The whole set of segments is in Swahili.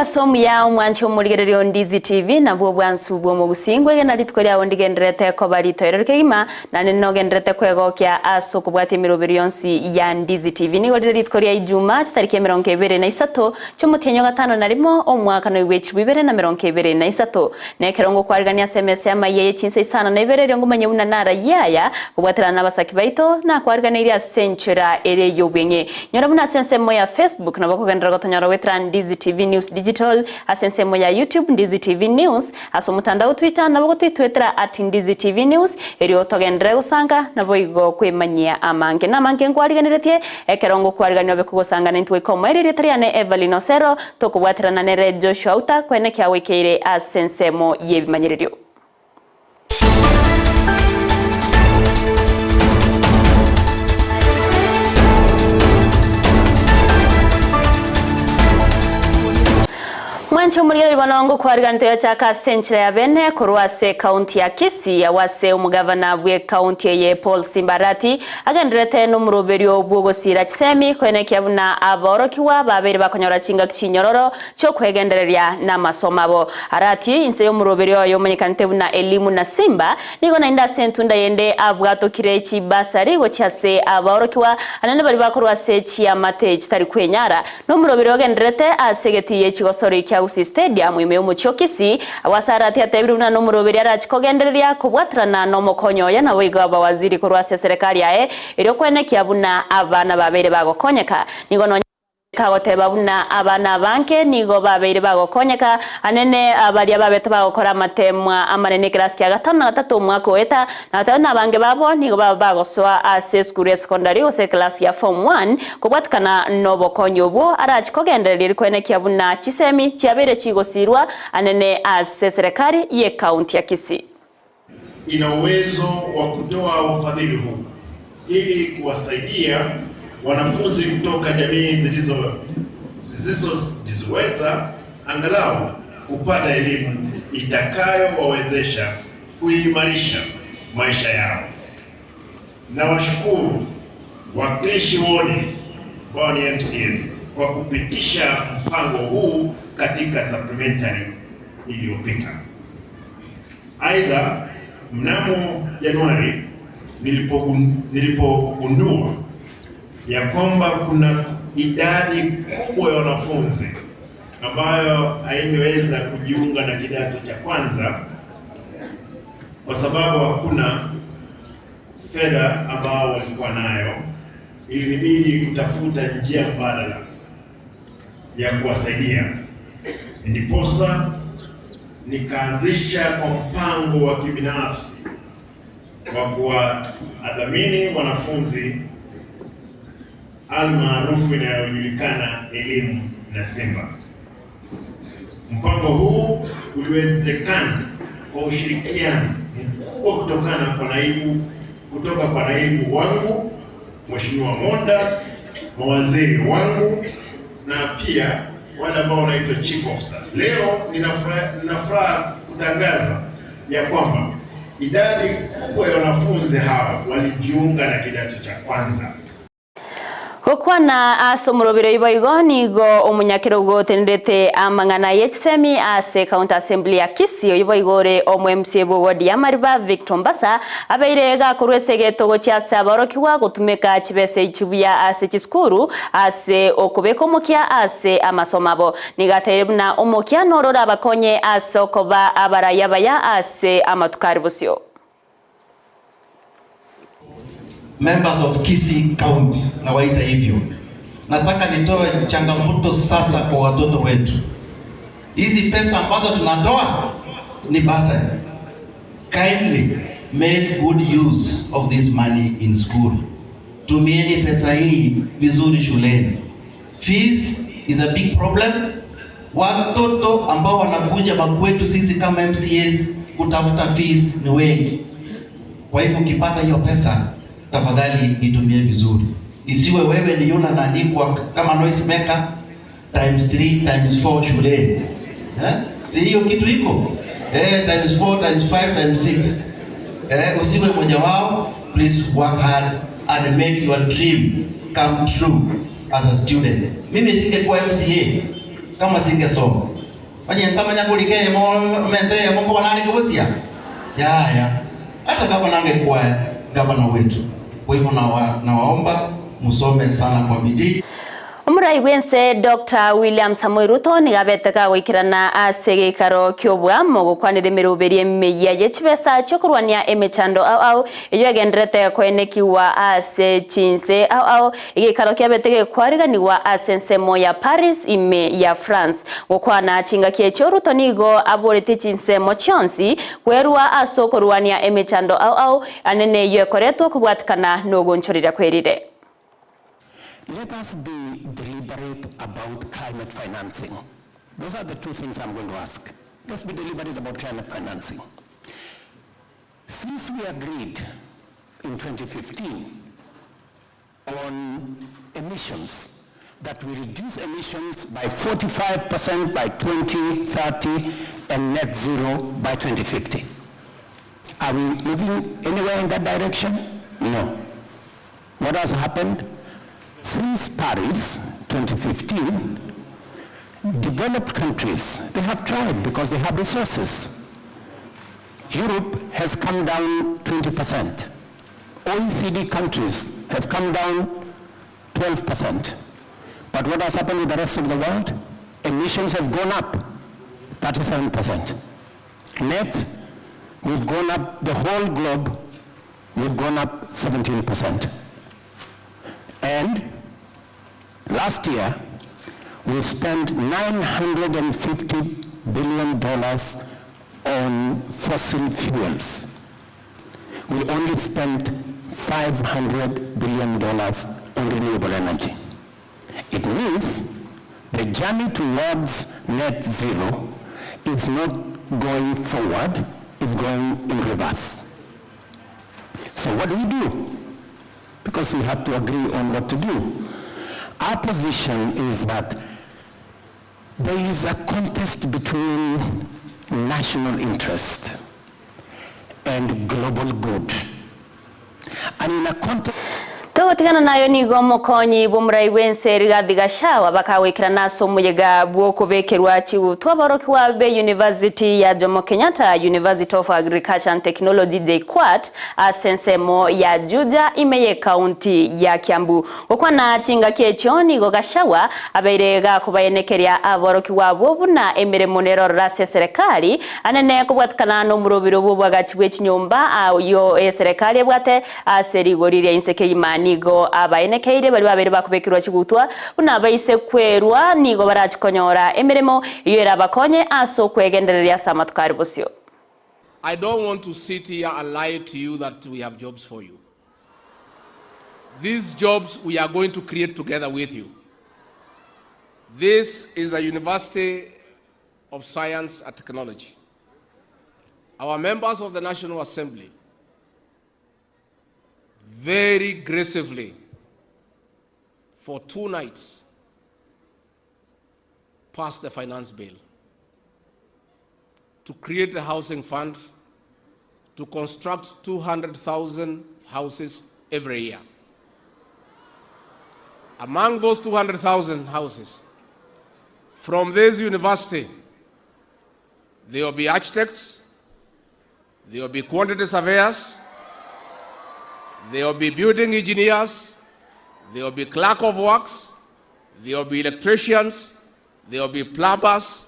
Omugaso ya omwanchi omurigererio Ndizi TV nabwo bwansu bwo mugusingwe gena rituko ryawo ndigenderete ko bari toerero kegima na neno genderete kwegokia aso kubwati emirobero yonsi ya Ndizi TV nigo rire rituko rya Ijuma tariki 23 cy'umutenyo gatano narimo omwaka no iwe 2023 nekerongo kwarigania SMS amaye chinse isana na iberere ngumanye buna nara yaya kubwaterana nabasaki baito na kwarigania senchura ere yobwenye nyora buna sensemo ya Facebook nabako gendera gotonyora wetra Ndizi TV News Digital asensemo ya YouTube Ndizi TV News aso mutandao Twitter nabwo twitwetera @Ndizi TV News eri otogendere gusanga nabo igo kwemanyia amange namange ngwariganeretie ekerongo kwarigania bekugosanga nentwe komo eri tariane Evelyn Osero tokubwaterana nere Joshua Uta kwene kya wikeire asensemo yebimanyirerio. Mwancho murigeri banongo kwariganito ya chaka senchira ya bene korwase county ya Kisii awase umugavana bwe county ye Paul Simbarati agenderete no muroberio bwogosira chisemi kwene kyabuna aborokiwa babere bakonyora chinga chinyororo cyo kwegendereria na masomabo arati inse yo muroberio yo menyekanite buna elimu na Simba nigo nainda sentunda yende abwatokire chibasari go chase aborokiwa anene bari bakorwase chiamate chitari kwenyara no muroberio agenderete asegetiye chigosori kya Stadium ime omucho Kisii awasarati atebiru na no muroberi arachikogendereria kubwatrana no mokonyo ya na wigo abawaziri korwase serikali yae ero kwene kyabuna abana babere bagokonyeka nigo no kagoteba buna abana banke nigo babere bagokonyeka anene abaria babete bagokora matemwa amanene class kya gatano na gatatu mwaka weta na tana bange babo nigo baba bagosoa ase school ya secondary ose class ya form 1 kobwatikana no bokonyo bo arachikogendereria kwene kyabuna chisemi chiabere chigosirwa anene ase serikali ye county ya Kisii ina uwezo wa kutoa ufadhili huu ili kuwasaidia wanafunzi kutoka jamii zisizojiweza angalau kupata elimu itakayowawezesha kuimarisha maisha yao. Na washukuru wakilishi wote ambao ni MCS kwa kupitisha mpango huu katika supplementary iliyopita. Aidha, mnamo Januari nilipogundua ya kwamba kuna idadi kubwa ya wanafunzi ambayo haingeweza kujiunga na kidato cha kwanza kwa sababu hakuna fedha ambao walikuwa nayo, ilinibidi kutafuta njia mbadala ya kuwasaidia. Ndiposa nikaanzisha kwa mpango wa kibinafsi wa kuwadhamini wanafunzi almaarufu inayojulikana elimu na Simba. Mpango huu uliwezekana kwa ushirikiano mkubwa kutoka kwa naibu wangu Mheshimiwa Monda, mawaziri wangu na pia wale ambao wanaitwa chief officer. Leo nina furaha kutangaza ya kwamba idadi kubwa ya wanafunzi hawa walijiunga na kidato cha kwanza. Gokwana aso murobero iboigo nigo omunyakero gotenderete amang'ana yechisemi ase county assembly ya Kisii oyiboigore omu MCA ward ya Mariba Victor Mbasa abeire gakorwa esegeto gochia ase abaorokiwa gotumeka chibese ichibuya ase chiskuru ase okobeka omokia ase amasomabo nigatere buna omokia norora abakonye ase okoba abaraya baya ase amatukari bosio. Members of Kisii County, nawaita hivyo. Nataka nitoe changamoto sasa kwa watoto wetu. Hizi pesa ambazo tunatoa ni bursary. Kindly make good use of this money in school. Tumieni pesa hii vizuri shuleni. Fees is a big problem. Watoto ambao wanakuja makwetu sisi kama MCAs kutafuta fees ni wengi. Kwa hivyo ukipata hiyo pesa, tafadhali itumie vizuri. Isiwe wewe ni yule anaandikwa kama noise maker times 3 times 4 shuleni. Si hiyo kitu iko? Times 4 times 5 times 6. Usiwe mmoja wao. Please work hard and make your dream come true as a student. Mimi singekuwa MCA kama singesoma. Onye ntamanya kulike mo mente mo kwa nani kubusia. Ya. Hata gavana angekuwa gavana wetu. Kwa hivyo nawaomba musome sana kwa bidii. Omurai bwense Dr. William Samoei Ruto nigabeteka gwikirana ase gikaro kiobwamo gokwanire emiroberi emiya yechibesa chokurwania emechando au au eyo egenderete koenekiwa ase chinse au au igikaro kiabeteke kwariganiwa ase ensemo ya Paris ime ya France gokwana chinga kiecho Ruto nigo aborete chinsemo chionsi kwerwa ase okorwania emechando au au anene eyo ekoretwo kobwatikana nogonchorera kwerire. Let us be deliberate about climate financing. Those are the two things I'm going to ask. Let's be deliberate about climate financing. Since we agreed in 2015 on emissions, that we reduce emissions by 45% by 2030 and net zero by 2050. Are we moving anywhere in that direction? No. What has happened? Since Paris 2015, developed countries, they have tried because they have resources. Europe has come down 20%. OECD countries have come down 12%. But what has happened with the rest of the world? Emissions have gone up 37%. Net, we've gone up, the whole globe, we've gone up 17%. And last year, we spent $950 billion on fossil fuels. We only spent $500 billion on renewable energy. It means the journey towards net zero is not going forward, it's going in reverse. So what do we do? Because we have to agree on what to do. Our position is that there is a contest between national interest and global good. And in a contest... Togotigana nayo nigo mokonyi bomurai bwense Rigathi Gachagua bakawikirana ase omuyega bw'okubekerwa chigutwa aborokiwa be University ya Jomo Kenyatta University of Agriculture and Technology JKUAT ase ensemo ya Juja imeye county ya Kiambu gokwana chinga kiecho nigo Gachagua abeire gakobaenekeria aborokiwa bo buna emiremo nerorora ase serikali anene kobwatikana n'omurobiro bw'obwagachi bwe chinyomba ayo eserikali ebwate ase rigori ria inseke imani nigo abaenekeire bari babere bakubekirwa chigutwa buna baise kwerwa nigo barachikonyora emiremo iyo erabakonye aso kwegendereria samatukari bosio. I don't want to sit here and lie to you that we have jobs for you. These jobs we are going to create together with you. This is a University of Science and Technology. Our members of the National Assembly very aggressively for 2 nights passed the finance bill to create a housing fund to construct 200,000 houses every year. Among those 200,000 houses, from this university, there will be architects, there will be quantity surveyors, there will be building engineers, there will be clerk of works, there will be electricians, there will be plumbers,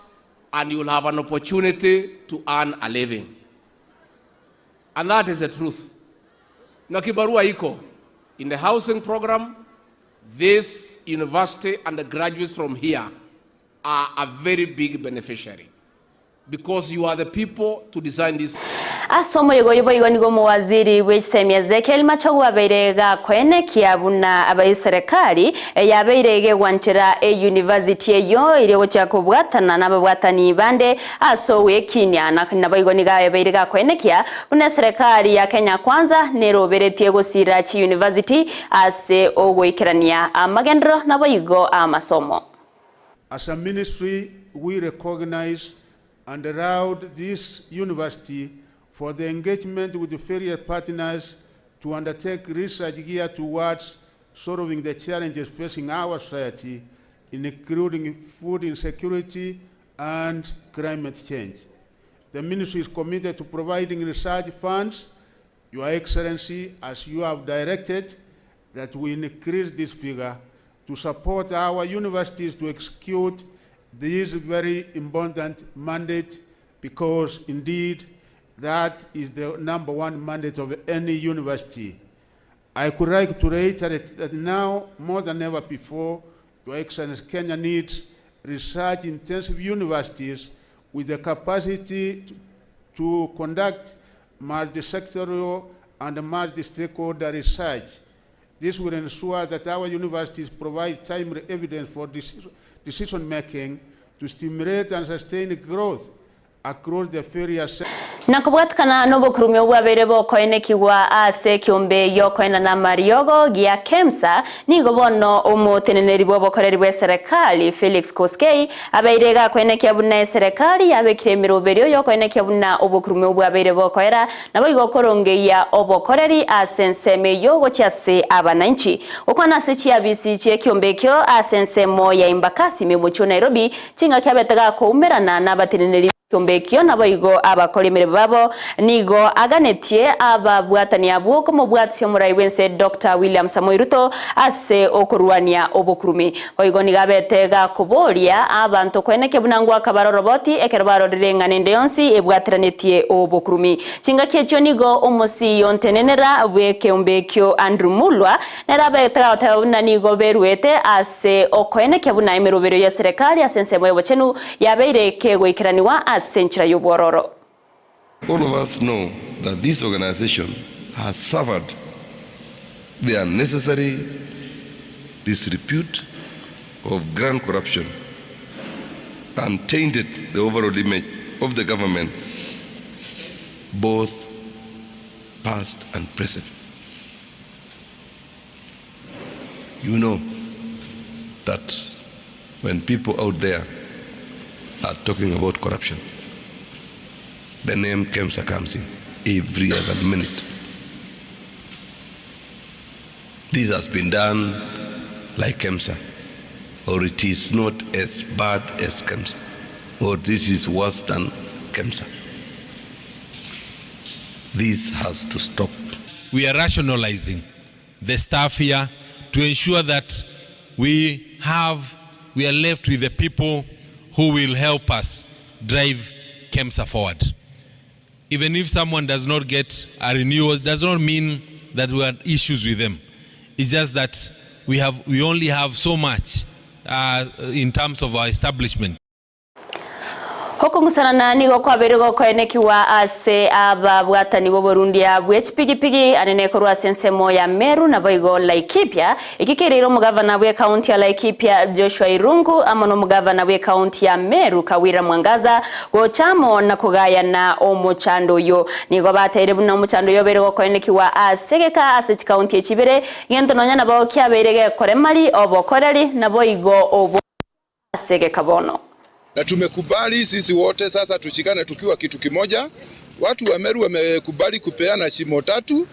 and you will have an opportunity to earn a living. And that is the truth. Na kibarua iko. In the housing program, this university and the graduates from here are a very big beneficiary, because you are the people to design this. Asomo yogo yobo nigo muwaziri w'Isemia Ezekiel Machogu abeire gakwenekia buna abai serikali yabeire gegwanchera e university eyo iri gochia kobwatana n'ababwatani bande aso wekinya nabo niga yabeire gakwenekia buna serikali ya Kenya Kwanza neroberetie gosira chi university ase ogoikerania amagendero nabo igo amasomo. As a ministry, we recognize and allowed this university for the engagement with the various partners to undertake research geared towards solving the challenges facing our society, including food insecurity and climate change. The ministry is committed to providing research funds, Your Excellency, as you have directed, that we increase this figure to support our universities to execute this very important mandate, because indeed that is the number one mandate of any university. I could like to reiterate that now, more than ever before, Your Excellency, Kenya needs research-intensive universities with the capacity to conduct multi-sectoral and multi-stakeholder research. This will ensure that our universities provide timely evidence for decision-making to stimulate and sustain growth across the various sectors. Na kubwatikana n'obukurumi obwabere bokoenekigwa ase ekiombe giokoena na mariogo gia KEMSA nigo bono omoteneneri bw'obokoreri bwa serikali Felix Koskei abaire gakoenekia buna serikali yabekire emiroberio yokoenekia buna obukurumi obwabere bokoera nabo igokorongeia obokoreri ase ensemo yogochia ase abananchi okwana ase chiabisi chiekiombe ekio ase ensemo ya Embakasi memochio Nairobi chingaki abetega koumerana n'abateneneri Kiombe nabo igo abakolemere babo nigo aganetie ababwatani abwo komobwatsi omurai wense Dr. William Samoei Ruto ase okorwania obokurumi oigo nigabete gakoboria abantu kweneke bunangwa kabaroroboti ekero barorire ng'ane yonsi ebwatiranetie obokurumi chingaki ekyo nigo omosi yontenenera bwe Kiombe Andrew Mulwa nerabete goteba nigo beruete ase okoeneke buna emerobero ya serikali ase ensemo yobochenu yabeire kegoikeraniwa ase All of us know that this organization has suffered the unnecessary disrepute of grand corruption and tainted the overall image of the government, both past and present. You know that when people out there are talking about corruption, the name KEMSA comes in every other minute. This has been done like KEMSA, or it is not as bad as KEMSA, or this is worse than KEMSA. This has to stop. We are rationalizing the staff here to ensure that we are left with the people who will help us drive KEMSA forward. Even if someone does not get a renewal, does not mean that we have issues with them. It's just that we only have so much in terms of our establishment. Hokungusana nigo kwabere gokoenekiwa ase ababwatani bo Burundi abwe chipigipigi anene korwa ase ensemo ya Meru na boigo Laikipia ikikerero omugavana bwe county ya Laikipia Joshua Irungu amo n'omugavana bwe county ya Meru Kawira Mwangaza gochamo na kugayana omuchando yo nigo batere buna omuchando yo bere gokoenekiwa asegeka ase county ekibere ngento nonya nabo kyabere gekoremali obokoreri na boigo obo asegeka bono. Na tumekubali sisi wote sasa tushikane tukiwa kitu kimoja. Watu wa Meru wamekubali kupeana shimo tatu,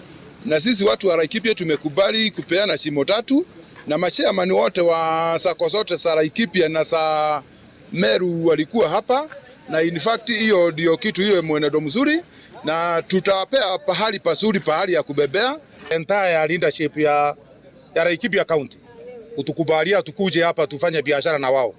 na sisi watu wa Laikipia tumekubali kupeana shimo tatu, na machairman wote wa sako zote za Laikipia na za Meru walikuwa hapa, na in fact hiyo ndio kitu ile mwenendo mzuri, na tutawapea pahali pazuri, pahali ya kubebea. Entire leadership ya Laikipia County utukubalia tukuje hapa tufanye biashara na wao.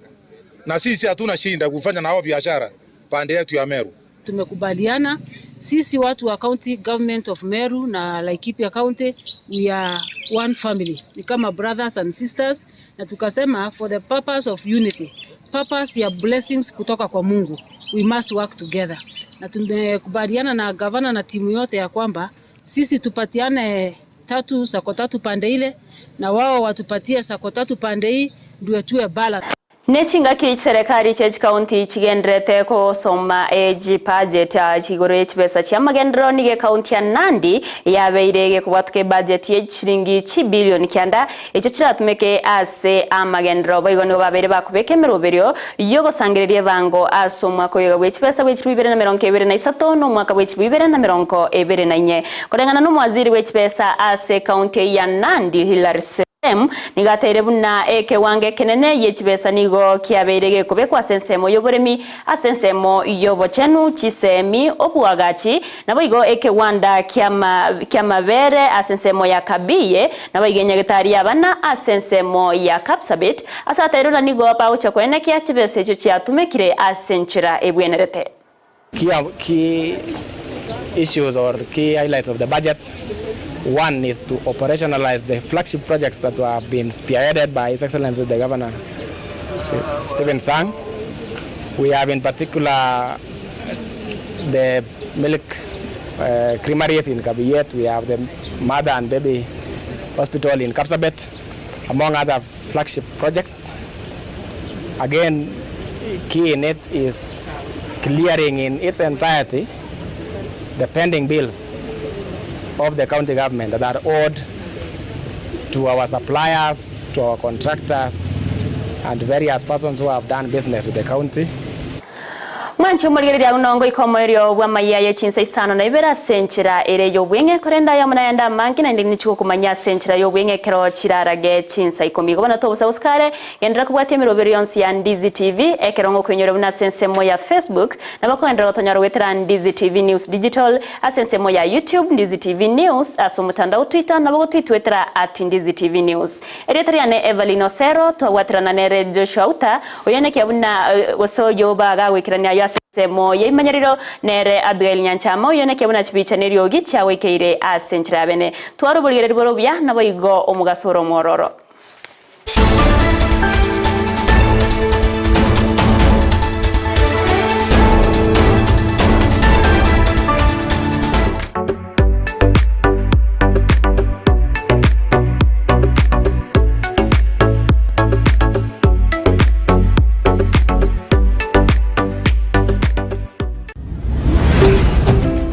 Na sisi hatuna shinda kufanya na wao biashara pande yetu ya Meru. Tumekubaliana sisi watu wa County Government of Meru na Laikipia County, we are one family, ni kama brothers and sisters, na tukasema for the purpose of unity, purpose ya blessings kutoka kwa Mungu, we must work together. Na tumekubaliana na gavana na timu yote ya kwamba sisi tupatiane tatu sako tatu pande ile na wao watupatie sako tatu pande hii, ndio tuwe balance. Nechingaki serikali che county chigendrete kosoma eji budget chigoro echibesa chia magendero nige county ya Nandi yabeirege kubwatuke budget ye chiringi chi billion kianda echo chiratumeke ase amagendero boigo nigo babere bakubeke emeroberio yogosangereria bango ase omwaka oyo bwe chibesa bwe 2023 no mwaka bwe 2024 korengana no mwaziri we chibesa ase county ya Nandi Hilary Nigateire buna ekewange kenene yechibesa nigo kiabeire gekobekwa ase ensemo y'oboremi ase ensemo y'obochenu chisemi obwagachi nabo igo ekewanda kiamabere ase ensemo ya Kabiye nabo igo enyagetari abana ase ensemo ya Kapsabet ase ateire nigo bagocha koenekia chibesa echo chiatumekire ase enchera ebwenerete. Key issues or key highlights of the budget. One is to operationalize the flagship projects that have been spearheaded by His Excellency the Governor, Stephen Sang. We have in particular the milk creameries in Kabiyet, we have the mother and baby hospital in Kapsabet, among other flagship projects. Again, key in it is clearing in its entirety the pending bills of the county government that are owed to our suppliers, to our contractors, and various persons who have done business with the county. Mwanchi omorigereria unongo ikomoerio bwa maya chinsa isano na ibera senchera ere yobwenge korenda ya munayanda mangi na ndini chiko kumanya senchera yobwenge kero chirarage chinsa ikomi gobana tobusa uskare gendera kubwatia emirobero yonsi ya Ndizi TV ekerongo kwenyore buna sensemo ya Facebook na bakoendera gotonyara gwetera Ndizi TV News Digital asensemo ya YouTube Ndizi TV News aso mutandao Twitter na bagotwitwetera @Ndizi TV News eretariane Evelyn Osero twagwaterana nere Joshua Uta oyene kiabuna gosoyo bagagwikirania ya semo yaimanyariro nere Abigail Nyanchama oyone kebona chibicha neriogi chawekeire ase enchera bene twaruburigereri borobia nabo igo omugasoro mororo.